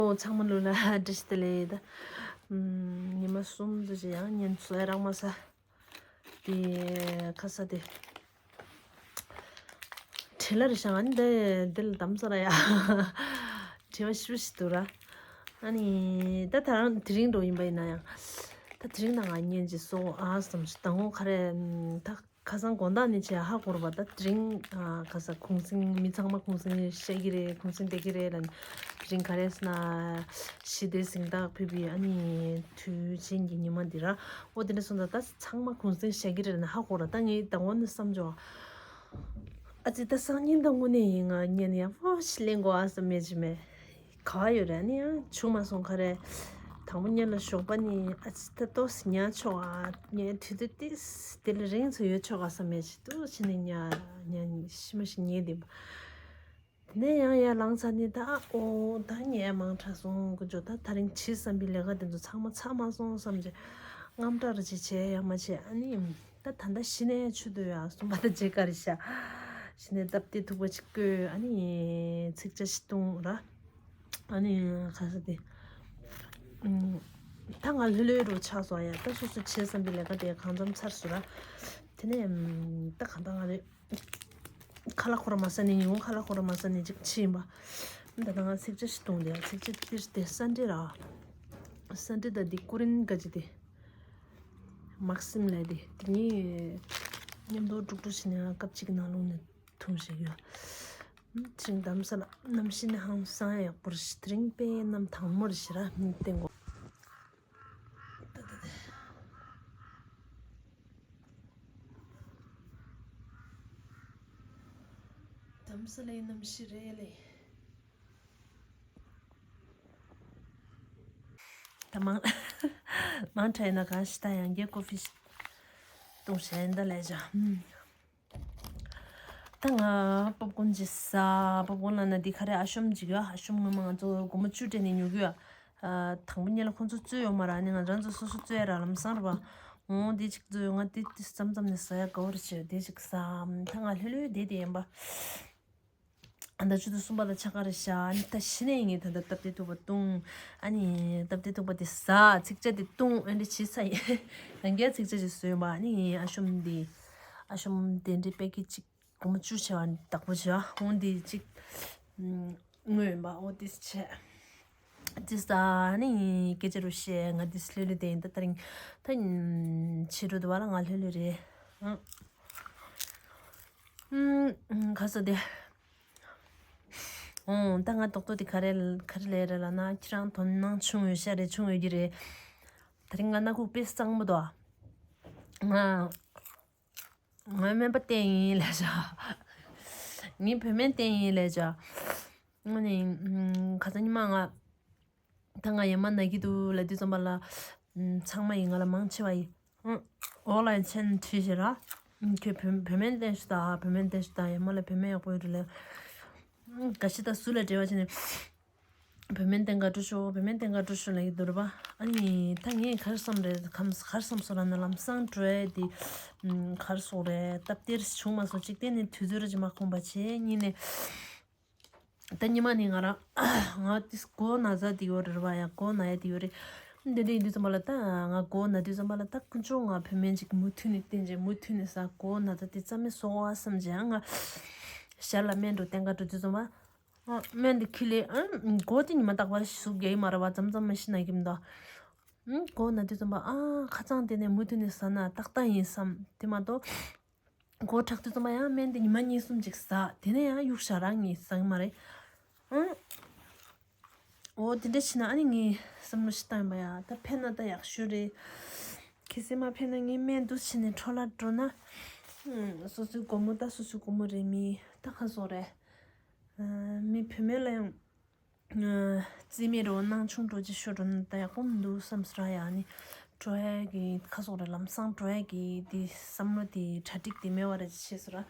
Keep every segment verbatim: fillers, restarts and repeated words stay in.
ཨོ་ཚང་མ་ལོ་ལ་བཀྲ་ཤིས་བདེ་ལེགས་ད། ཉི་མ་གསུམ་དུ་ཅི་ཡང་ཉན་སོ་ཡ་རག་མ་ས། དེ་ཁ་ས་དེ། བྲེལ་ལ་རེ་ཤང་ཨ་ནི་དེ་དེ་ལ་དམ་ས་ར་ཡ། བྲེལ་བ་ཞིབ་ཞིབ་འདུག་ར། ཨ་ནི་ད་ད་རང་དེ་རིང་འགྲོ་ཡིན་པ་ཡིན་ན་ཡང་། ད་དེ་རིང་ད་ང་ཉན་གྱི་སོ་ཨ་བསམ་ཞིག་དང་པོ་ཁ་རེ་ད། ཁ་སང་དགོང་དག་ནས་བྱས་ཧ་གོ་ར་བ་ད་དེ་རིང་ཨ་ཁ་ས་གུང་སེང་མི་ཚང་མ་གུང་སེང་བཤད་ཀྱི་རེད། གུང་སེང་བསྡད་ཀྱི་རེད་ལ་ནི་དེ་རིང་ག་རེ་ཟེར་ན་ཞི་བདེ་གཟེངས་རྟགས་ཕུལ་བའི་ཨ་ནི་དུས་ཆེན་གྱི་ཉི་མ་འདི་ར། ཨོ་དེ་འདྲ་སོང་ད་ད་ཚང་མ་གུང་སེང་བཤད་ཀྱི་རེད་ལ་ནི་ཧ་གོ་ར། ད་ངས་དང་པོ་ནས་བསམ་བྱུང་ཨ་ཙི་ད་སང་ཉིན་ད་དངོས་གནས་ཡིན་ང་ཉན་ཡང་ཧོ་ཞི་ལེན་གོ་ཨ་བསམ་མེད་ཅི་མེད། ག་ཡོད་ར་ནི་ཡང་བྱུང་མ་སོང་ཁ་རེ། དང་པོ་ཉལ་ལ་ཞོགས་པ་ནི་ཨ་ཙི་ད་ཏོག་ཙམ་ཉལ་ཆོག་ཨ། ཉལ་དུས་དུས་ཏིས་དེ་ལ་རིང་ཚོ་ཡོད་ཆོག་ཨ་བསམ་མེད་ཅི་ཏུ་ཕྱི་ནས་ཉལ་ཉལ་ཤི་མ་ཤི་ཉལ་དེ། དེ་ནས་ཡང་ཡར་ལངས་ཚར་ནི་ད་ཨོ་ད་ཉལ་མང་དྲགས་སོང་གི་འཇོ། ད་ད་རིང་བྱེད་བསམ་པའི་ལས་ཀ་དེ་ཚོ་ཚང་མ་ཚར་མ་སོང་བསམ་ཅི་དངངས་སྐྲག་ར་ཅི་བྱས་ཡང་མ་བྱས་ཨ་ནི། ད་ད་ལྟ་གཞི་ནས་ཆུ་དུ་ཡ་གསུམ་པ་ད་རྗེས་ཀ་རེ་ཤ། གཞི་ནས་སྟབས་བདེ་ཐུག་པ་ཅིག་བསྐོལ་ཨ་ནི་ཚིག་ཇ་ཞིག་བཏུང་ར། ཨ་ནི་ཁ་ས་དེ། ད་ང་ལྷོད་ལྷོད་རུ་ཆགས་སོང་ཡ། ད་སོ་སོ་བྱེད་བསམ་པའི་ལས་ཀ་དེ་གང་འཚམ་ཚར་སོང་ར། དེ་ནས་ད་གང་ལྟར་ང་རེ་ཁ་ལག་ཁོ་ར་མ་ཟ་ནས་ཉིན་གུང་ཁ་ལག་ཁོ་ར་མ་ཟ་ནས་ཅིག་ཕྱིན་པ། ད་ད་ང་ཚིག་ཇ་ཞིག་བཏུང་དེ་ཚིག་ཇ་དེ་དེ་སན་ཌེ་ར། སན་ཌེ་ད་དེ་ཀུ་རིན་ག་ཅི་དེ། མག་སིམ་ལས་དེ་དེ་ངས་མཉམ་དུ་དཀྲུག་དཀྲུག་བྱས་ནས་སྐབས་གཅིག་གི་ནང་ལོགས་ནས་འཐུང་བཞག་ཡོད། དེ་རིང་དམ་ས་ལ་གནམ་གཤིས་ནི་ཧང་སང་ཡག་པོ་རེད། དེ་རིང་དཔེ་གནམ་དྭངས་མོ་རེད་ཤི་ར་མི་བསྟན་གོ། ད་ད་ད། དམ་ས་ལའི་གནམ་གཤིས་རེད་ལེ། ད་མང་མང་དྲགས་ན་གང་ཞིག་ད་ཡང་རྒྱལ་ཀོ་ཕི་ཞིག་བཏུང་བྱས་འདི་ལས་བྱ། ད་ང་པོབ་ཀོན་ཅིག་ཟ། པོབ་ཀོན་ལ་ན་འདི་ག་རེ་ཨ་ཤོམ་ཅིག་ཡོད། ཨ་ཤོམ་ངོ་མ་ང་ཚོ་སྒོར་མོ་བཅུ་སྤྲད་ནས་ཉོ་གི་ཡོད། ཨ་དང་པོ་ཉིད་ལ་ཁོང་ཚོ་བཙོས་ཡོད་མ་ར། ནི་ང་རང་ཚོ་སོ་སོ་བཙོས་ཡ་ར་ལམ་སང་ར་བ། འོང་འདི་ཅིག་བཙོས་ཡོད། ང་འདི་འདི་མཚམས་མཚམས་ནས་ཟ་ཡ་དགའ་བོ་རེ་བྱས་འདི་ཅིག་ཟ། ད་ང་ལྷོད་ལྷོད་བསྡད་དེ་ཡིན་པ། ཨ་ད་ཆུ་ཚོད་གསུམ་པ་ལ་ཆ་ག་རེ་བཞག་ནི་ད་གཞི་ནས་ངས་ད་ལྟ་སྟབས་བདེ་ཐུག་པ་བཏུང་། ཨ་ནི་སྟབས་བདེ་ཐུག་པ་དེ་ཟ། ཚིག་ཇ་དེ་བཏུང་། ཨ་འདྲ་བྱས་ཚར་ཡིན། ཡང་བསྐྱར་ཚིག་ཇ་ཅིག་བཟོས་ཡོད་པ། ཨ་ནི་ཨ་ཤོམ་འདི་ཨ་ཤོམ་དེ་འདྲའི་པེ་ཀེ་ཅིག་སྒོར་མོ་བཅུ་བྱས་པ་བདག་པོ་བྱས་པ་འོང་འདི་ཅིག་དངོས་ཡིན་པ་འོ་དེ་བྱས། དེ་ས་ནི་སྐད་ཆ་རུ་བཤད། ང་དེ་ལྷོད་ལྷོད་དེ་ཡིན། ད་ད་རིང་ད་ཕྱི་དྲོ་དུ་བ་ལ་ང་ལྷོད་ལྷོད་རེད། ཨང་། ཁ་ས་དེ། ཨོ་ད་ང་ཏོག་ཏོག་དེ་ག་རེ་ག་རེ་ལས་རེད་ལབ་ན་ཁྱེད་རང་དོ་སྣང་ཆུང་ཡོད་ཤ་རེད། ཆུང་ཡོད་ཀྱི་རེད། ད་རིང་ང་སྣ་ཁུག་དཔེ་གཙང་མོ་འདུག་ང་ང་སྨན་པ་བསྟེན་ཡིན་ལབ་བྱ། ངའི་བུད་མེད་བསྟེན་ཡིན་ལབ་བྱ། ཨ་ནི་ཁ་སང་ཉི་མ་ང་ད་ང་ཡ་མ་ན་གི་འདུག་ལབ་དུས་ཙམ་པ་ལ། ཚང་མ་ཡིས་ང་ལ་མང་ཆེ་བ་ཡིས། འོ་ལ་མཆན་བྲིས་ཤེ་ར། ཁྱོད་བུ་བུད་མེད་བསྟེན་ཤོག་དང་། བུད་མེད་བསྟེན་ཤོག་དང་། ཡ་མ་ལ་བུད་མེད་ཡག་པོ་ཡོད་རེད་ལབ། འགའ་ཞིག་ད་སུ་ལ་འབྲེལ་བ་བྱས་ནས། བུད་མེད་བསྟེན་ག་འགྲོ་ཤོག་བུད་མེད་བསྟེན་ག་འགྲོ་ཤོག་ལབ་ཀྱི་འདུག་རེད་པ། ཨ་ནི་ད་ངས་ག་རེ་བསམ་རེད། ག་རེ་བསམ་སོང་ལབ་ན་ལམ་སང་འགྲོ་ཡ་དེ། ག་རེ་སོང་རེད། སྟབས་བདེ་བྱུང་མ་སོང་། གཅིག་བལྟས་ནས་དུས་ཚོད་ར་ཅིག་མ་ཁོམ་པ་བྱས། གཉིས་ནས། ད་ཉི་མ་ནས་ང་རང་ང་དེ་མགོ་ན་ས་དེ་ཡོད་རེད་པ། ཡ་མགོ་ན་ཡ་དེ་ཡོད་རེད། འདི་འདྲ་ཡིན་དུས་ཙམ་པ་ལ་ད་ང་མགོ་ན་དུས་ཙམ་པ་ལ་ད་དཀོན་མཆོག་ང་བུད་མེད་ཅིག་མུ་མཐུད་ནས་བསྟེན་བྱས། མུ་མཐུད་ནས་ས་མགོ་ན་ས་དེ་རྩ་མེད་བཟོ་བ་བསམ་བྱས། ང་ཞར་ལ་སྨན་འགྲོ་བསྟེན་ག་འགྲོ་དུས་ཙམ་པ། སྨན་དེ་ཁྱེར་ལེ་མགོ་དེ་ཉི་མ་རྟག་པར་ཟུག་རྒྱག་གི་མ་རེད་པ། མཚམས་མཚམས་མ་གཞི་ན་གི་མི་འདུག་མགོ་ན་དུས་ཙམ་པ་ཨ་ཁ་ཚང་དེ་ནས་མུ་མཐུད་ནས་ཟ་ན་ཏག་ཏག་ཡིན་བསམ། དེ་མ་གཏོགས། མགོ་ཁྲག་དུས་ཙམ་པ་ཡང་སྨན་དེ་ཉི་མ་གཉིས་གསུམ་ཅིག་ཟ། དེ་ནས་ཡང་གཡུག་བཞག་རང་ངས་ཟ་གི་མ་རེད། ཨང་། འོ་དེ་འདྲ་བྱས་ན་ཨ་ནི་ངས་བསམ་བློ་ཞིག་བཏང་ཡིན་པ་ཡ། ད་ཕན་ན་ད་ཡག་ཤོས་རེད། གལ་སྲིད་མ་ཕན་ན་ངས་སྨན་འདུག་བྱས་ནས་འཕྲོ་བརླག་འགྲོ་ན། ཨང་། སོ་སོའི་སྒོར་མོ་ད་སོ་སོའི་སྒོར་མོ་རེད། མི་ད་ག་སོག་རེད། ཨ་མི་བུད་མེད་ལ་ཡང་། རྩིས་མེད་རོ་སྣང་ཆུང་འགྲོ་ཅིག་ཤོར་འགྲོ་ན་ད་ཡག་པོ་མི་འདུག་བསམ་སོང་ར། ཡ་ནི་འགྲོ་ཡ་གི་ཁ་སོག་རེ་ལམ་སང་འགྲོ་ཡ་གི་དེ་བསམ་བློ་དེ་གྲ་སྒྲིག་དེ་མེད་པ་རེ་བྱེད་སོང་ར།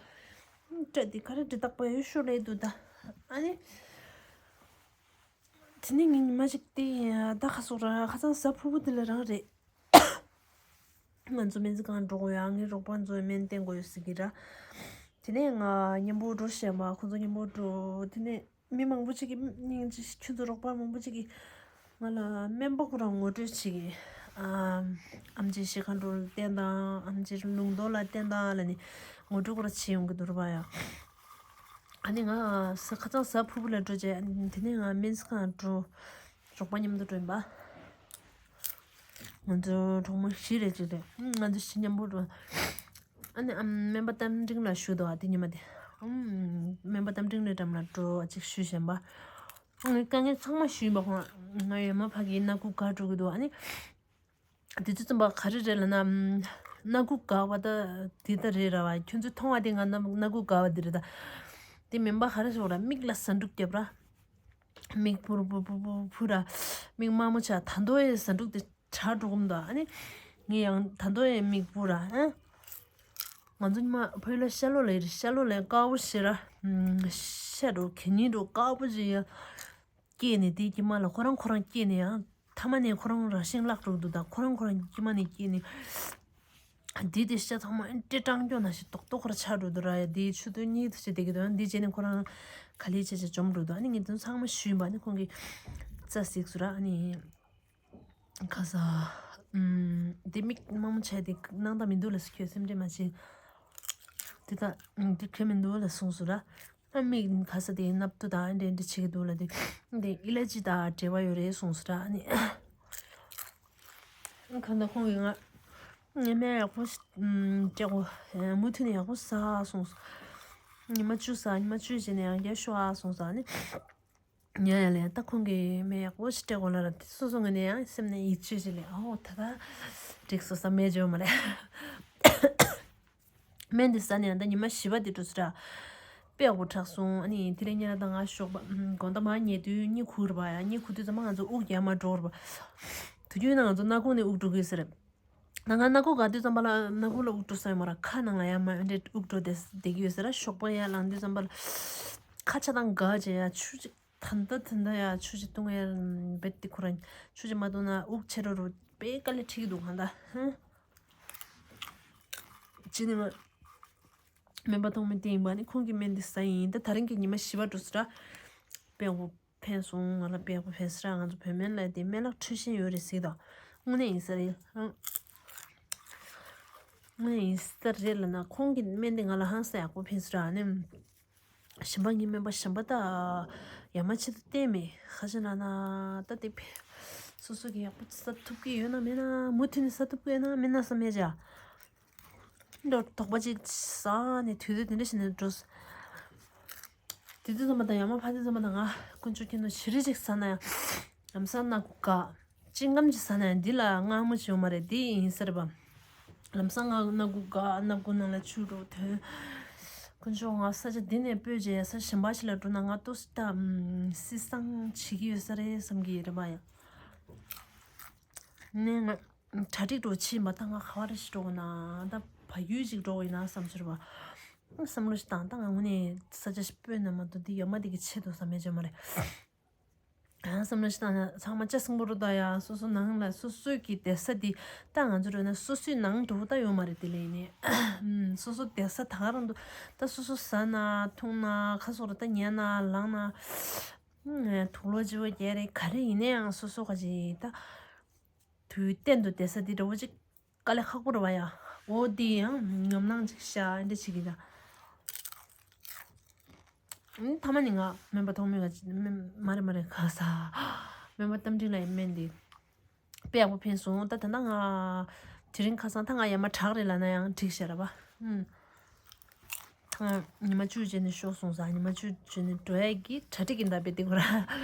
སྤྲད་དེ་ག་རེ་འདྲི་དག་པ་ཡོད་ཤོར་རེད་འདུག་ད་ཨ་ནི། དེ་ནས་ངས་ཉི་མ་ཞིག་དེ་ད་ཁ་སོག་ར་ཁ་སང་ཟ་ཕུ་བོ་དེ་ལ་རང་རེད། ང་ཚོ་སྨན་རྩིས་ཁང་འགྲོ་དགོས་ཡ། ངའི་རོགས་པ་ཚོས་སྨན་བསྟེན་དགོས་ཡོད་ཟེར་གི་ར། དེ་ནས་ང་མཉམ་པོ་འགྲོ་བཤད་མ་ཁོ་ཚོ་མཉམ་པོ་འགྲོ་དེ་ནས། མི་མང་པོ་ཅིག་གིས་སྙིང་རྗེ། ཁྱོད་ཚོ་རོགས་པ་མང་པོ་ཅིག་གིས་ང་ལ་སྨན་པ་ཁོ་རང་ངོ་སྤྲོད་བྱེད་ཀྱི། ཨམ་ཨམ་ཆི་ཤི་ཁ་འགྲོ་ལ་བསྟན་དང་། ཨམ་ཆི་ལུང་རྟོགས་ལ་བསྟན་དང་ལ་ནི་ངོ་སྤྲོད་ཁོ་རང་བྱེད་ཡོང་གི་འདུག་ར་བ་ཡ། ཨ་ནི་ང་ས་ཁ་སང་གཟའ་ཕུར་བུ་ལ་འགྲོ་བྱས། དེ་ནས་ང་སྨན་ཁང་འགྲོ། རོགས་པ་མཉམ་དུ་འགྲོ་ཡིན་པ། ང་ཚོ་གྲོགས་མོ་བཞི་རེད་ཅེས་རེད། ང་ཚོ་བཞི་མཉམ་པོ་འགྲོ། ཨ་ནི་ཨམ་སྨན་པ་རྟ་མགྲིན་ལགས་བཞུགས་འདུག་ཨ་དེ་ཉི་མ་དེ། ཨམ་སྨན་པ་རྟ་མགྲིན་ལགས་འགྲམ་ལ་འགྲོ་ཅིག་ཞུས་བཞིན་པ། ཨ་ནི་དཀའ་ངལ་ཚང་མ་ཞུས་པ། ཁོང་ང་ཡོད་མ་ཕ་གི་སྣ་ཁུག་འགག་འགྲོ་གི་འདུག་ཨ་ནི་དེ་ཚོ་ཙམ་པ་ག་རེ་རེད་ལབ་ན། ཨམ་སྣ་ཁུག་འགག་པ་ད་དེ་ད་རེད་ར་བ། ཁྱོད་ཚོས་མཐོང་བ་དེ་ང་སྣ་སྣ་ཁུག་འགག་པ་དེ་རེད་ད། དེ་མིན་པ་ག་རེ་ཟེར་བ་ར། མིག་ལ་ཟ་འཕྲུག་རྒྱབ་ར། མིག་ཕུར་ཕུར་ཕུར་ཕུར་ཕུར་ར། མིག་དམར་མོ་ཆགས། ད་དོ་ཡི་ཟ་འཕྲུག་དེ་དྲག་འགྲོ་གི་མི་འདུག་ཨ་ནི་ངས་ཡང་ད་དོ་ཡི་མིག་ཕུར་ར། ཨ་ང་ཚོ་ཉི་མ་བོད་ལ་ཤ་ལོ་ལ་ཡིན། ཤ་ལོ་ལ་དཀར་པོ་ཞེ་ར། ཤ་འགྲོ་གད་སྙིགས་འགྲོ་དཀར་པོ་ཞིག་ཡ་སྐྱེས་ནས། དེའི་དཀྱིལ་མ་ལ་ཁོ་རང་ཁོ་རང་སྐྱེས་ནས་ཡང་མཐའ་མ་ནས་ཁོ་རང་རང་བཞིན་བརླག་འགྲོ་གི་འདུག་ད་ཁོ་རང་ཁོ་རང་དཀྱིལ་མ་ནས་སྐྱེས་ནས། འདི་དེ་ཤ་ཚང་མ་ཏྲེ་སྲང་སྐྱོ་ན་ཞིག་རྡོག་རྡོག་ཁོ་ར་ཆགས་འགྲོ་འདུག་ར་ཡ། དེའི་ཆུ་ཚོད་གཉིས་དུ་ཆེ་བསྡད་ཀྱི་འདུག་འདི་བྱས་ནས་ཁོ་རང་ག་ལེ་བྱས་བྱས་འཇོམས་འགྲོ་འདུག་ཨ་ནི་ངས་དོན་ཚང་མ་ཞུས་པ། ཨ་ནི་ཁོང་གིས་རྩ་གཟིགས་སོང་ར། ཨ་ནི་ཁ་ས་ཨམ་དེ་མིག་དམར་མོ་ཆགས་དེ་སྣང་དག་མི་འདུག་ལ། ཁྱོད་སེམས་ཁྲལ་མ་བྱེད། དེ་ད་དེ་ག་མི་འདུག་ལ་གསུངས་སོང་ར། ཨ་མིག་ཁ་ས་དེ་ནབ་ཏུ་དང་འདྲེ་འདྲེ་བྱེད་ཀྱི་འདུག་ལ། དེ་དེ་ཨི་ལ་ཇི་དང་འབྲེལ་བ་ཡོད་རེད་གསུངས་སོང་ར། ཨ་ནི་གང་ལྟར་ཁོང་གིས་ང་ངས་སྨན་ཡག་པོ་ཞིག་སྤྲད་གོ། མུ་མཐུད་ནས་ཡག་པོ་ཟ་གསུངས་སོང་། ཉི་མ་བཅུ་ཟ། ཉི་མ་བཅུ་རྗེས་ནས་ཡང་བསྐྱར་ཤོག་ཨ་གསུངས་སོང་། ཨ་ནི་ཡ་ཡ་ལས་ད་ཁོང་གིས་སྨན་ཡག་པོ་ཞིག་སྤྲད་གོ་ལ་ར། དེ་སོ་སོ་ངོས་ནས་ཡང་སེམས་ནས་ཡིད་ཆེས་ཞིག་ལས། ཨའོ་ད་ད་འགྲིག་སོང་། ས་མེད་བརྗོད་མ་རེད། སྨན་དེ་ཟ་ནས་ཡང་ད་ཉི་མ་བཞི་པ་དེ་འགྲོ་སོང་ར། དཔེ་ཡག་པོ་དྲག་སོང་། ཨ་ནི་དེ་ལས་ཉེ་ར་ད་ང་ཞོགས་པ་དགོང་དག་མར་ཉལ་དུས་གཉིད་ཁུག་རེད་པ་ཡ། གཉིད་ཁུག་དུས་ཙམ་པ་ང་ཚོ་དབུགས་ཡར་མར་འགྲོ་རེད་པ། དུས་རྒྱུན་ན་ང་ཚོ་སྣ་ཁུག་ནས་དབུགས་འགྲོ་གི་ཟེར། ད་ང་སྣ་ཁུག་འགག་དུས་ཙམ་པ་ལ་སྣ་ཁུག་ལ་དབུགས་འགྲོ་ས་ཡོད་མ་རེད། ཁ་ནང་ལ་ཡར་མར་འདྲེ་དབུགས་འགྲོ་བསྡད་བསྡད་ཀྱི་ཡོད་ཟེར་ར། ཞོགས་པ་ཡར་ལངས་དུས་ཙམ་པ་ལ་ཁ་ཆག་དང་འགག་བྱས་ཡ། ཆུ་ཅིག་ད་ལྟ་དེ་འདྲ་ཡ་ཆུ་ཅིག་བཏུང་ཡ་རྦད་དེ་ཁོ་རང་ཆུ་ཅིག་མ་བཏུང་ན་དབུགས་ཆད་འགྲོ་རུ་དཔེ་དཀའ་ལས་འཕྲད་ཀྱི་འདུག་གང་ལྟར། ཧུམ། ཅི་ནས་མ། སྨན་པ་ཐོག་མའི་སྟེང་ཡིན་པ་ནི་ཁོང་གིས་སྨན་འདི་ཟ་ཡིན། ད་ད་རིང་གི་ཉི་མ་བཞི་པ་འགྲོ་སོང་ར། དཔེ་ཡག་པོ་ཕན་སོང་། ང་ལ་དཔེ་ཡག་པོ་ཕན་སོང་ར། ང་ཚོ་བོད་སྨན་ལ་དེ་སྨན་བླ་འཕྲོད་བཞིན་ཡོད་རེད་ཟེར་དང་། དངོས་གནས་ཡིན་ས་རེད། དངོས་གནས་ཡིན་ས་རེད་ལབ་ན། ཁོང་གི་སྨན་དེ་ང་ལ་ཧང་སང་ཡག་པོ་ཕན་སོང་ར། ཨ་ནི་གཞན་པ་ངའི་སྨན་པ་གཞན་པ་ད་ཡ་མ་ཆེད་དུ་བསྟེན་མེད། ཁ་ཆེ་ན་ན་ད་དེ་ཕན། སོ་སོ་གི་ཡག་པོ་ཟ་ཐུབ་ཀྱི་ཡོད་ན་མེད་ན། མུ་མཐུད་ནས་ཟ་ཐུབ་ཀྱི་ཡོད་ན་མེད་ན་ས་མེད་ཅག་འགྲོ་དོགས་པ་ཅིག་ཟ་ནས་དུས་ཚོད་དེ་འདྲ་ཞིག་ནས་འགྲོ། དེ་དུས་ཙམ་པ་དང་ཡ་མ་ཕ་དུས་ཙམ་པ་དང་ང་དཀོན་མཆོག་མཁྱེན་ནོ་ཞེ་རེ་ཅིག་ཟ་ན་ཡང་ལམ་སང་སྣ་ཁུག་འགག་ཅིང་སྐམ་ཅིག་ཟ་ན་ཡང་འདི་ལ་མངར་མོ་ཅིག་ཡོད་མ་རེད། འདི་ཡིན་ས་རེད་པ། ལམ་སང་ང་སྣ་ཁུག་འགག་སྣ་ཁུག་ནང་ལ་ཆུ་འགྲོ་དོན། དཀོན་མཆོག་ང་ས་ཆ་འདི་ནས་སྤོས་རྗེས་ས་གཞན་པ་ཞིག་ལ་འགྲོ་ན་ང་ཏོག་ཙམ་ད་སྲིད་སང་བྱེད་ཀྱི་ཡོད་ས་རེད་བསམ་གྱི་རེད་པ་ཡ། ནས་ང་གྲ་སྒྲིག་འགྲོ་ཕྱིན་པ། ད་ང་ག་བ་རེ་ཞིག་འགྲོ་དགོས་ན། ད་བལ་ཡུལ་ཅིག་འགྲོ་དགོས་ཡིན་ན་བསམ་ཤེས་རེད་པ། བསམ་བློ་ཞིག་བཏང་། ད་ང་དངོས་གནས་ས་ཆ་ཞིག་སྤོས་ན་མ་གཏོགས་འདི་ཡ་མ་འདི་གི་ཆེད་དུ་བསམ་མེད་ཅོ་མ་རེད། ཡང་བསམ་བློ་ཞིག་བཏང་ན་ཚང་མ་ལྕགས་སྲིན་པོ་རུ་ད་ཡ། སོ་སོ་ནང་ལ་སོ་སོའི་གི་བསྡད་ས་འདི་ད་ང་ཚོ་རོལ་ན་སོ་སོའི་ནང་འགྲོ་ད་ཡོད་མ་རེད། དེ་ལས་ནས་སོ་སོ་བསྡད་ས་ད་ག་རང་འདུག་ད་སོ་སོ་ཟ་ན་འཐུང་ན་ཁ་སོགས་ར་ད་ཉལ་ན་ལངས་ན་དུག་ལོག་ལྕི་བ་རྒྱག་རེད། ག་རེ་ཡིན་ན་ཡང་སོ་སོ་ག་ཅིག་ད་དུས་གཏན་དུ་བསྡད་ས་འདི་འདྲ་བོ་ཅིག་དཀའ་ལས་ཁག་པོ་རེད་པ་ཡ། འོ་འདི་ཡང་ཉམས་སྣང་ཅིག་ཤར་འདྲ་བྱེད་ཀྱི་ད། ཨ་ནི་མཐའ་མ་ནི་ང་སྨན་པ་ཐོགས་མེད་ག་ཅིག་སྨན་མ་རེད་མ་རེད་ག་ས། སྨན་པ་རྟ་མགྲིན་ལགས་ཡི་སྨན་འདི་དཔེ་ཡག་པོ་ཕན་སོང་། ད་ད་ལྟ་ང་དེ་རིང་ཁ་སང་ད་ང་ཡ་མ་དྲག་རེད་ལབ་ན་ཡང་འགྲིག་ཤག་རེད་པ། ཨུམ། ད་ང་ཉི་མ་བཅུ་རྗེས་ནས་ཤོག་གསུངས་ས། ཉི་མ་བཅུ་རྗེས་ནས་འགྲོ་ཡ་གི་གྲ་སྒྲིག་གི་འདའ་བས་འདི་གོ་ར།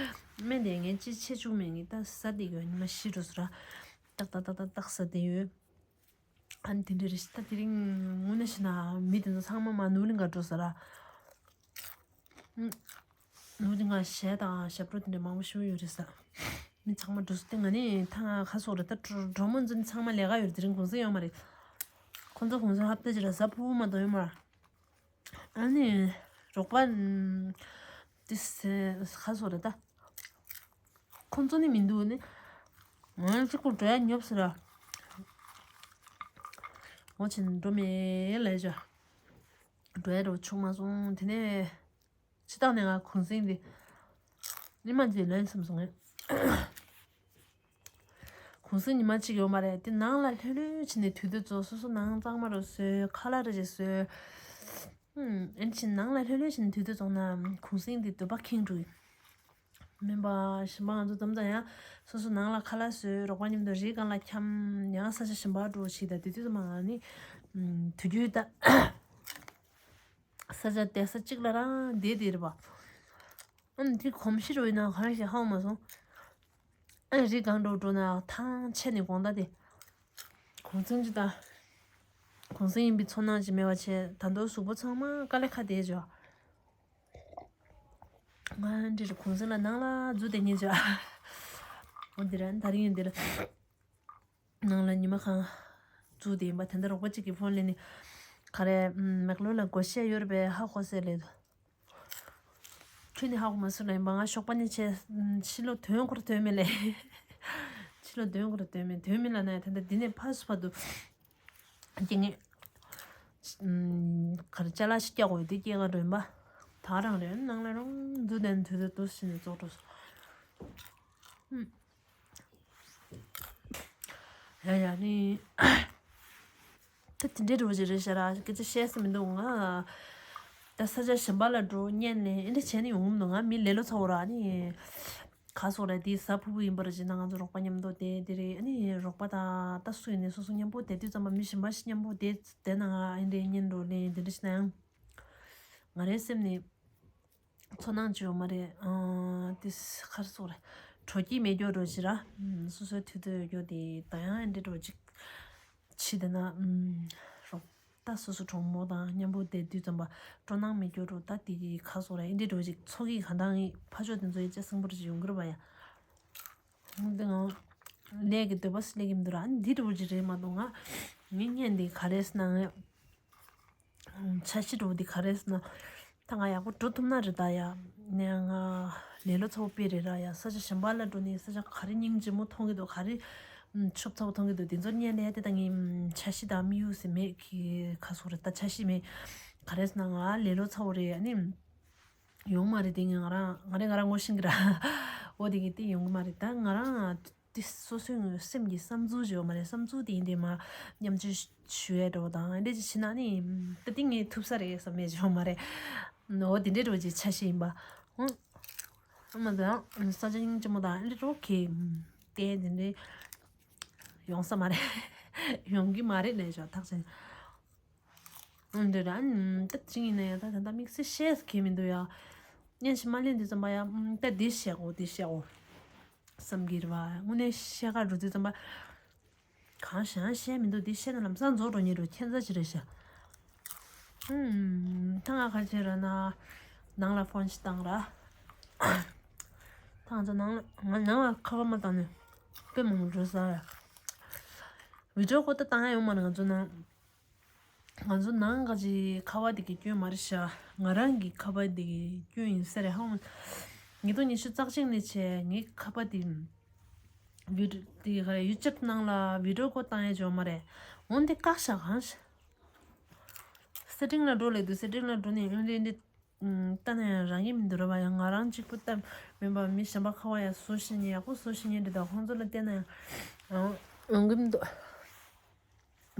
སྨན་དེ་ངས་ཅི་བྱེད་བཅུག་མེད་ངས་ད་ཟ་འདི་གོ་ཉི་མ་བཞི་འགྲོ་སོང་ར། ཏག་ཏག་ཏག་ཏག་ཏག་ཟ་བསྡད་ཡོད། ཨ་ནི་དེ་འདྲ་རེད་ཤག་ད་དེ་རིང་དངོས་གནས་བྱས་ན་མི་དེ་ཚོ་ཚང་མ་མར་ནུབ་གླིང་ག་འགྲོ་ས་ར། ཨུམ། ནུབ་གླིང་ག་གཞས་དང་ཞབས་བྲོ་དེ་འདྲ་མང་པོ་ཞིག་ཡོད་རེད་ས། མི་ཚང་མ་འགྲོ་ས་དེ་ང་ནི་ཐང་ཁ་སོགས་རེད། ད་གྲོ་གྲོགས་མོ་ཚོ་ཚང་མ་ལས་ཀ་ཡོད་རེད། དེ་རིང་གུང་སེང་ཡོད་མ་རེད། ཁོང་ཚོ་གུང་སེང་ཧབ་ཏ་ཅིག་ར་གཟའ་ཕུར་བུ་མ་གཏོགས་ཡོད་མ་རེད། ཨ་ནི་རོགས་པ་ཨམ་དེ་ས་ཁ་སོགས་རེད་ད། ཁོང་ཚོ་ནི་མི་འདུག་ནི། ང་གཅིག་པུ་འགྲོ་ཡ་ཉོབ་ཟེར་ར། འོ་ཆེན་འགྲོ་མེད་ལས་བྱ། འགྲོ་ཡ་འགྲོ་ཆུག་མ་སོང་། དེ་ནས་ཕྱི་ཐག་ནས་ང་གུང་སེང་འདི་ ཉི་མ་གཅིག་ལོན་སོང་ངས། གུང་སེང་ཉི་མ་གཅིག་ཡོད་མ་རེད། དེ་ནང་ལ་ལྷོད་ལྷོད་བྱས་ནས་དུས་ཚོད་རྫོགས། སོ་སོ་ནང་གཙང་མ་རུ་བཟོས། ཁ་ལག་རེ་རེ་བཟོས། ཨུམ། ཨེ་ཕྱིན་ནང་ལ་ལྷོད་ལྷོད་བྱས་ནས་དུས་ཚོད་རྫོགས་ན་གུང་སེང་དེ་འདོད་པ་ཁེངས་འགྲོ་གི། མིན་པ་གཞན་པ་ང་ཚོ་འཛོམས་ཙང་ཡང་སོ་སོ་ནང་ལ་ཁ་ལག་བཟོས། རོགས་པ་མཉམ་དུ་རིའི་སྒང་ལ་འཁྱམས། ཡང་ས་ཆ་གཞན་པ་འགྲོ་ཞིག་དང་། དེ་དུས་ཙམ་པ་ང་ནི་དུས་རྒྱུན་ད་ས་ཆ་བསྡད་ས་གཅིག་ལ་རང་བསྡད་དེ་རེད་པ། ཨ་ནི་དེ་གོམས་གཤིས་རུ་ཡིན་ན་གང་ཞིག་ཧ་གོ་མ་སོང་། ཨ་ནི་རི་སྒང་འགྲོ་འགྲོ་ན་ཐང་ཆད་ནས་དགོང་དག་དེ། གུང་སེང་ཅིག་ད། གུང་སེང་ཡིན་པའི་ཚོར་སྣང་ཅིག་མེད་པ་བྱས། ད་དུང་གཟུགས་པོ་ཚང་མ་དཀའ་ལས་ཁག་བསྡད་བྱས། ང་འདིར་གུང་སེང་ལ་ནང་ལ་འཛུལ་བསྡད་ཉེན་བྱས། འོ་འདིར་ད་རིང་ཡིན་འདིར། ནང་ལ་ཉི་མ་གང་འཛུལ་བསྡད་ཡིན་པ། དེ་འདྲ་རོགས་པ་གཅིག་གིས་ཕོན་སླེབས་ནས། ག་རེ། མེག་ལོར་ལ་སྒོར་གཞས་ཡོད་རེད་པས། ཧ་གོ་ཟེར་ལབ་འདུག་ཁྱོད་ནི་ཧ་གོ་མ་སོང་ལབ་ཡིན་པ། ང་ཞོགས་པ་ནས་བྱས། ཕྱི་ལོགས་ཐོན་སྐོར་ཐོན་མེད་ལབ། ཕྱི་ལོགས་ཐོན་སྐོར་ཐོན་མེད། ཐོན་མེད་ལབ་ན་ཡང་ད་ལྟ་འདི་ནས་ཕར་ཚུར་བར་དུ་སྐྱེ་ངེས། ག་རེ་ཅ་ལག་ཞིག་བཀྱག་དགོས་དེ་སྐྱེལ་ག་འགྲོ་ཡིན་པ། ད་རང་རེད། ནང་ལ་རང་འཛུལ་བསྡད་ནས་དུས་ཚོད་འདུག་སེ་ནས་རྫོགས་འགྲོ་སོང་། ཡ་ཡ་ནི། ད་དེ་འདྲའི་འགྲོ་གི་རེད་ཤག་ར། སྐད་ཆ་བཤད་ས་མི་འདུག་ང་ད་ས་ཆ་གཞན་པ་ལ་འགྲོ་སྙན་ནས་ཨེ་འདྲ་བྱས་ནས་ཡོང་གི་མི་འདུག་ང་མི་ལས་སླ་པོ་ཚ་པོ་ར་ནི། ག་སོགས་ར་དེ་གཟའ་ཕུར་བུ་ཡིན་པ་ར་བྱས་ན་ང་ཚོ་རོགས་པ་མཉམ་དུ་དེ་དེ་རེད། ཨ་ནི་རོགས་པ་དང་ད་སུ་ཡིན་ནས་སོ་སོ་མཉམ་པོ་དེ་དུས་ཙམ་པ་མི་གཞན་པ་ཞིག་མཉམ་པོ་དེ་དེ་ན་ང་ཨེ་འདྲའི་སྙན་འགྲོ་ལེན་དེ་འདྲ་ཞིག་ན་ཡང་། ང་རའི་སེམས་ནས། ཚོར་སྣང་བྱུང་མ་རེད། ཨང་། དེ་གར་སོགས་རེད། དྲོ་སྐྱིད་མེད་རྒྱུ་རོ་ཞིག་ར། སོ་སོའི་དུས་ཚོད་ཡོད་རྒྱུ་དེ་ད་ཡང་ཨེ་འདྲ་འགྲོ་ཅིག་ཕྱི་དེ་ན། རོགས་ད་སོ་སོ་གྲོགས་མོ་དང་མཉམ་པོ་བསྡད་དུས་ཙམ་པ་སྤྲོ་སྣང་མེད་རྒྱུ་རོ། ད་དེ་གི་ག་སོགས་རེད། ཨེ་འདྲ་འགྲོ་ཅིག་ཚོགས་ཀྱི་ག་འདང་ངི་ཕ་ཕྱོགས་དེ་ཚོ་ཡི་ཅག་སེང་པོ་རེ་ཅིག་ཡོང་གི་རེད་པ་ཡ། འདི་ང་ལས་ཀྱི་འདོད་པ་སླེབས་ཀྱི་མི་འདུག་ར། ཨ་ནི་འདི་འདྲ་བོ་ཅིག་རེད་མ་གཏོགས་ང་ངའི་གཉེན་འདི་ག་རེ་ཟེར་ན་ང་འཆར་གཞི་འདྲ་བོ་འདི་ག་རེ་ཟེར་ན། ད་ང་ཡག་པོ་འགྲོ་ཐུབ་ན་རེད། ད་ཡ་ནས་ང་ལས་སླ་པོ་ཚ་པོ་དཔེ་རེད་ར། ཡ་ས་ཆ་གཞན་པ་ལ་འགྲོ་ནས་ས་ཆ་ག་རེ་སྙིང་རྗེ་མོ་མཐོང་གི་འདུག་ག་རེ་ཤོབ་ཚ་པོ་མཐོང་གི་འདུག་དེ་ཚོར་གཉེན་ལས་དེ་ད་ངའི་འཆར་གཞི་དང་དམིགས་ཡུལ་ཟེར་མེད་ཀྱི་ག་སོགས་རེད། ད་འཆར་གཞི་མེད། ག་རེ་ཟེར་ན་ང་ལས་སླ་པོ་ཚ་པོ་རེད། ཨ་ནི། ཡོང་མ་རེད། དེ་ངས་ང་རང་ང་རེ་ང་རང་ངོ་ཤེས་ཀྱི་ར། འོ་དེ་གི་དེ་ཡོང་གི་མ་རེད། ད་ང་རང་དེ་སོ་སོའི་ངོས་སེམས་ཀྱི་བསམ་ཚུལ་བརྗོད་མ་རེད། བསམ་ཚུལ་དེ་ཡིན་དེ་མ་མཉམ་སྤྱོད་ཞུ་ཡས་འགྲོ་དང་ཨེ་འདྲ་ཅིག་བྱེད་ན་ནི་ད་དེ་ངས་ཐུབ་ས་རེད་བསམ་ཡས་བརྗོད་མ་རེད། འོ་དེ་འདྲའི་འགྲོ་ཅིག་འཆར་གཞི་ཡིན་པ། ཨ་མ་ད་ས་ཆ་སྙིང་རྗེ་མོ་དང་ཨེ་འདྲ་འགྲོ་གི་དེ་དེ་འདྲའི་ཡོང་ས་མ་རེད། ཡོང་གི་མ་རེད་ལས་ཞོག་ཐག་ཆོད། འདི་ར་ད་ད་ཅིག་ཡིན་ན་ཡང་ད་ད་ད་དམིགས་བསལ་བཤད་ཁེལ་མི་འདུག་ཡ། སྙན་ཞིག་མ་ལེན་དུས་ཙམ་པ་ཡ་ད་འདི་བཤད་གོ་འདི་བཤད་གོ་བསམ་གྱི་རེད་བ། དངོས་གནས་བཤད་ག་འགྲོ་དུས་ཙམ་པ་གང་བཤད་བཤད་མི་འདུག་འདི་བཤད་ན་ལམ་སང་རྫོགས་འགྲོ་ཉེན་འགྲོ་ཁྱད་མཚར་ཅིག་རེད་ཤག་ཧུམ། ད་ང་ག་རེ་བྱེད་ར་ན་ནང་ལ་ཕོན་ཞིག་བཏང་ར། ད་ང་ཚོ་ནང་ལ་ང་ནང་ལ་ཁ་པར་མ་བཏང་ནས་དཔེ་མང་པོ་འགྲོ་ས་ཡ། བི་ཌི་ཡོ་ཁོ་ད་བཏང་ཡ་ཡོད་མ་རེད། ང་ཚོ་ནང་ང་ཚོ་ནང་ག་ཅིག་ཁ་པར་དེ་གི་སྐྱོན་མ་རེད་ཤག་ང་རང་གི་ཁ་པར་དེ་གི་སྐྱོན་ཡིན་ས་རེད། ཧང་། ཉིས་སྟོང་ཉི་ཤུ་རྩ་གཅིག་ནས་བྱས་ངའི་ཁ་པར་དེ་བི་ཌི་དེ་ག་རེ་ཡུ་ཊུབ་ནང་ལ་བི་ཌི་ཡོ་ཁོ་བཏང་ཡ་ཅིག་ཡོད་མ་རེད། འོན་ཏེ་བཀག་ཤག་གང་ཤག་སེ་ཊིང་ལ་འགྲོ་ལབ་དུས་སེ་ཊིང་ལ་འགྲོ་ནས་ཨེ་འདྲ་ཨེ་འདྲ་ལྟ་ན་ཡང་རང་གི་མི་འདུག་ར་བ། ཡང་ང་རང་གཅིག་པུ་ལྟ་མིན་པ་མི་གཞན་པ་ཁ་པར་ཡ་བཟོ་ཤེས་ཉེ་ཡག་པོ་བཟོ་ཤེས་ཉེ་འདྲ་དང་ཁོང་ཚོ་ལ་བལྟས་ན་ཡང་ཡོང་གི་མི་འདུག་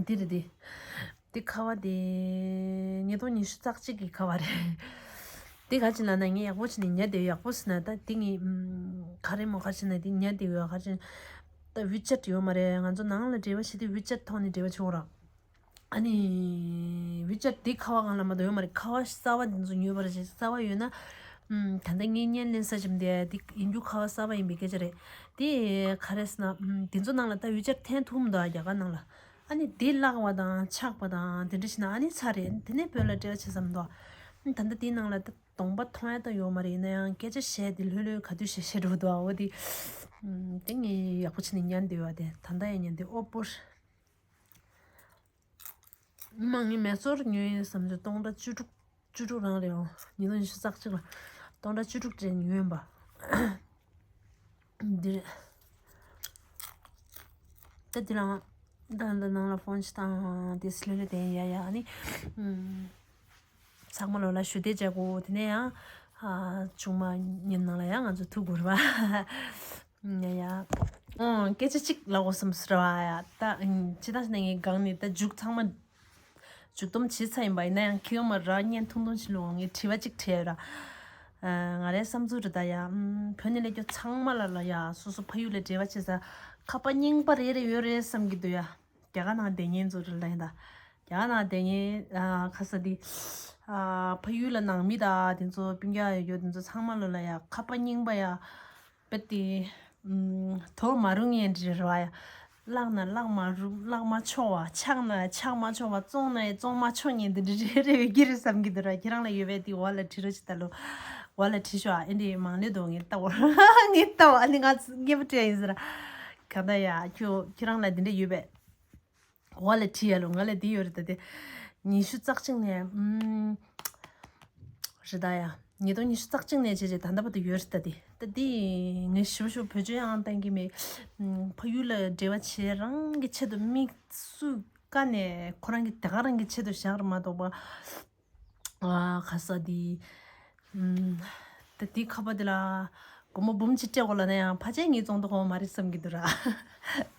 འདི་རེད་དེ། འདི་ཁ་པར་དེ་ཉིས་སྟོང་ཉི་ཤུ་རྩ་གཅིག་གི་ཁ་པར་རེད། འདི་ག་ཅི་ལབ་ན་ངས་ཡག་པོ་བྱས་ནས་ཉར་བསྡད་ཡོད། ཡག་པོ་ཟེར་ན་ད་འདི་ངས་ག་རེ་མོ་ག་ཅི་ན་འདི་ཉར་བསྡད་ཡོད། ག་ཅི་ད་ཝི་ཅེཊ་ཡོད་མ་རེད། ང་ཚོ་ནང་ལ་འབྲེལ་བ་བྱེད་དུས་ཝི་ཅེཊ་ཐོག་ནས་འབྲེལ་བ་བྱེད་དགོས་ར། ཨ་ནི་ཝི་ཅེཊ་འདི་ཁ་པར་སྒང་ལ་མ་གཏོགས་ཡོད་མ་རེད། ཁ་པར་གསར་པ་འདི་ཚོ་ཉོས་པ་རེད། གསར་པ་ཡོད་ན་ད་ལྟ་ངས་བརྙན་ལེན་ས་ཞིག་འདི་འདི་ཡིན་རྒྱུ་ཁ་པར་གསར་པ་ཡིན་པའི་སྐད་ཆ་རེད། དེ་ག་རེ་ཟེར་ན་འདི་ཚོ་ནང་ལ་ད་ཝི་ཅེཊ་འཐེན་ཐུབ་མི་འདུག་ཨ། རྒྱ་གར་ནང་ལ་ཨ་ནི་འདི་བརླག་པ་དང་ཆག་པ་དང་དེ་འདྲ་ཞིག་ན་ཨ་ནི་ཚར་རེད། དེ་ནས་བོད་ལ་འབྲེལ་བ་བྱེད་ས་མི་འདུག་ད་ལྟ་དེའི་ནང་ལ་ད་གདོང་པ་མཐོང་ཡ་ད་ཡོད་མ་རེད། ཡིན་ན་ཡང་སྐད་ཆ་བཤད་དེ་ལྷོད་ལྷོད་ག་དུས་བཤད་བཤད་འགྲོ་འདུག་ཨ། འོ་དེ་དེ་ངས་ཡག་པོ་བྱས་ནས་ཉན་བསྡད་ཡོད་ཨ། དེ་ད་ལྟ་ཡང་ཉན་བསྡད། ཨོ་པོ། མ་ངས་མེ་སོར་ཉོས་ཡིན་བསམ་ཚུལ་སྟོང་ཕྲག་བཅུ་དྲུག་བཅུ་དྲུག་རང་རེད་འོང་། ཉིས་སྟོང་ཉི་ཤུ་རྩ་གཅིག་ལ་སྟོང་ཕྲག་བཅུ་དྲུག་ཅན་ཉོས་ཡིན་པ། འདི་རེད། ད་འདི་ལ་ད་འདི་ནང་ལ་ཕོན་ཞིག་བཏང་དེ་སི་ལེ་ལེ་དེ་ཡ་ཡ་ནི་ཚང་མ་ལོ་ལ་ཞུ་དེ་བྱ་གོ། དེ་ནས་ཡང་ ཨ། ཆུང་མ་ཉིན་ནང་ལ་ཡང་ང་ཚོ་ཐུག་དགོས་རེད་པ། ཡ་ཡ། ཨོ། སྐད་ཆ་གཅིག་ལབ་དགོས་བསམ་སོང་ར་བ་ཡ། ད་ཅི་ད་ནས་ངའི་སྒང་ནས་ད་མཇུག་ཚང་མ་མཇུག་སྡོམ་བྱས་ཚར་ཡིན་པ། ཡིན་ན་ཡང་ཁྱེད་མ་ར་བརྙན་ཐུང་ཐུང་ཞིག་ལོ་ངས་དྲི་བ་གཅིག་དྲིས་ཡོད་ར། ཨ། ང་རའི་བསམ་ཚུལ་རེད་ད་ཡ། ཨམ། བོད་ནས་སླེབས་རྒྱུ་ཚང་མ་ལ་ལ་ཡ། སོ་སོ་ཕ་ཡུལ་ལ་འབྲེལ་བ་བྱེད་ས་ཁ་པར་རྙིང་པ་རེ་རེ་ཡོད་རེད་བསམ་གྱི་འདུག་ཡ། རྒྱ་གར་ནང་བསྡད་མཁན་ཚོ་རེད་ལ་ཡིན་ད། རྒྱ་གར་ནང་བསྡད་མཁན། ཨ། ཁ་ས་དེ། ཨ། ཕ་ཡུལ་ལ་ནང་མི་དང་དེ་ཚོ་སྤུན་ཀྱག་ཡོད་རྒྱུ་དེ་ཚོ་ཚང་མ་ལོ་ལ་ཡ་ཁ་པར་རྙིང་པ་ཡ། དཔེ་དེ། ཨམ། དོར་མ་རུང་ངན་འདྲ་རེད་བ་ཡ། བརླག་ན་བརླག་མ་རུང་བརླག་མ་ཆོག་པ། ཆག་ན་ཆག་མ་ཆོག་པ། བཙོང་ན་ཡང་བཙོང་མ་ཆོག་མཁན་དེ་འདྲ་རེ་རེ་ཡོད་ཀྱི་རེད་བསམ་གྱི་འདུག་ར། ཁྱེད་རང་ལ་ཡོད་པས་དེ་འོག་ལ་བྲིས་རོགས་བྱེད་ད་ལོ། འོག་ལ་བྲིས་ཤོག་ཨ། ཨེ་འདྲ་མང་ནས་འདུག་ངས་ལྟ་བ། ངས་ལྟ་བ་ཨ་ནི་ང་ངས་པ་སྤྲད་ཡིན་ཟེར། ག་ད་ཡ་ཁྱོད་ཁྱེད་རང་ལ་དེ་འདྲ་ཡོད་པས། འོག་ལ་བྲིས་ཡ་ལོ། ང་ལ་དེ་ཡོད་རེད་ད་དེ། ཉི་ཤུ་རྩ་གཅིག་ནས། ཨམ། རེད་ད་ཡ། ཉིས་སྟོང་ཉི་ཤུ་རྩ་གཅིག་ནས་བྱས་བྱས་ད་ལྟ་བར་དུ་ཡོད་རེད་ད་དེ། ད་དེ་ངས་ཞིབ་ཞིབ་བེད་སྤྱོད་ཡང་བཏང་གི་མེད། ཨམ། ཕ་ཡུལ་ལ་འབྲེལ་བ་བྱེད་རང་གི་ཆེད་དུ་མི་སུ་ཀ་ནས་ཁོ་རང་གི་དེ་ག་རང་གི་ཆེད་དུ་བཞག་རེད་མ་གཏོགས་པ། ཨ། ཁ་ས་དེ། ཨམ། ད་དེ་ཁ་པར་དེ་ལ་སྒོར་མོ་འབུམ་གཅིག་སྤྲད་དགོས་ལབ་ན་ཡང་ཕལ་ཆེར་ངས་བཙོང་དུ་གོ་བ་མ་རེད་བསམ་གྱི་འདུག་ར།